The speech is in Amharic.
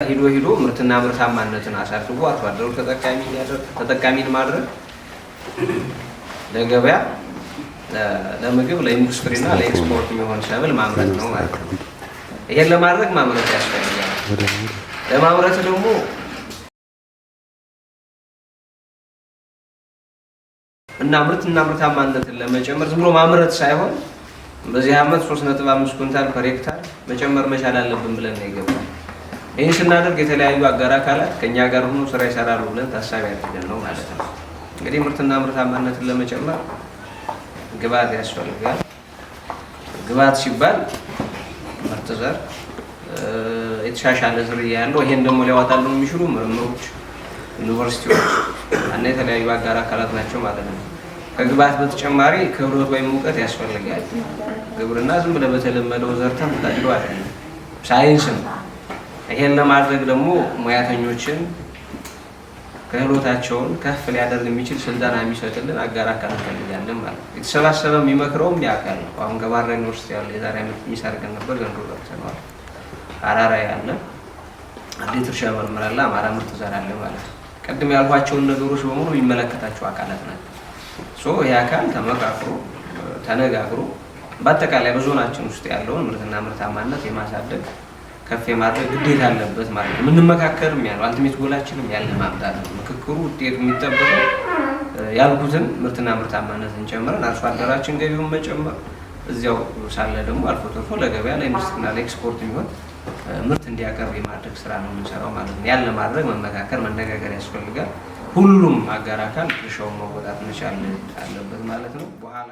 ሂዶ ሂዶ ምርትና ምርታማነትን አሳድጎ አርሶ አደሩ ተጠቃሚን ማድረግ፣ ለገበያ፣ ለምግብ፣ ለኢንዱስትሪና ለኤክስፖርት የሚሆን ሰብል ማምረት ነው ማለት ነው። ይሄን ለማድረግ ማምረት ያስፈልጋል። ለማምረት ደግሞ እና ምርትና ምርታማነትን ለመጨመር ዝም ብሎ ማምረት ሳይሆን በዚህ ዓመት 3.5 ኩንታል per ሄክታር መጨመር መቻል አለብን ብለን ነው የገባው። ይህን ስናደርግ የተለያዩ አጋር አካላት ከእኛ ጋር ሆኖ ስራ ይሰራሉ ብለን ታሳቢ አድርገን ነው ማለት ነው። እንግዲህ ምርትና ምርታማነትን ለመጨመር ግብዓት ያስፈልጋል። ግብዓት ሲባል ምርጥ ዘር፣ የተሻሻለ ዝርያ ያለው፣ ይሄን ደግሞ ሊያወጣልን የሚችሉ ምርምሮች፣ ዩኒቨርሲቲዎች እና የተለያዩ አጋር አካላት ናቸው ማለት ነው። ከግብዓት በተጨማሪ ክህሎት ወይም እውቀት ያስፈልጋል። ግብርና ዝም ብለህ በተለመደው ዘርተህ የምታጭደው አይደለም፣ ሳይንስ ነው። ይሄን ለማድረግ ደግሞ ሙያተኞችን ክህሎታቸውን ከፍ ሊያደርግ የሚችል ስልጠና የሚሰጥልን አጋር አካል እንፈልጋለን ማለት ነው። የተሰባሰበ የሚመክረውም ያ አካል ነው። አሁን ከባህር ዳር ዩኒቨርሲቲ ያለ የዛሬ ዓመት የሚሰርገን ነበር፣ ዘንድሮ ጠርተነዋል። አራራይ አለ፣ አዴት እርሻ ምርምር አለ፣ አማራ ምርጥ ዘር አለ ማለት ነው። ቅድም ያልኳቸውን ነገሮች በሙሉ የሚመለከታቸው አካላት ናቸው። So ይህ አካል ተመካክሮ፣ ተነጋግሮ በአጠቃላይ በዞናችን ውስጥ ያለውን ምርትና ምርታማነት የማሳደግ፣ ከፍ የማድረግ ግዴታ አለበት ማለት ነው። የምንመካከርም ያለው ultimate goal ኣችንም ያለ ማምጣት ነው። ምክክሩ ውጤቱ የሚጠበቀው ያልኩትን ምርትና ምርታማነትን ጨምረን አርሶ አደራችን ገቢውን መጨመር፣ እዚያው ሳለ ደግሞ አልፎ ተርፎ ለገበያ፣ ለኢንዱስትሪና ለኤክስፖርት የሚሆን ምርት እንዲያቀርብ የማድረግ ስራ ነው የምንሰራው ማለት ነው። ያን ለማድረግ መመካከር፣ መነጋገር ያስፈልጋል። ሁሉም አጋር አካል ድርሻውን መወጣት መቻል አለበት ማለት ነው። በኋላ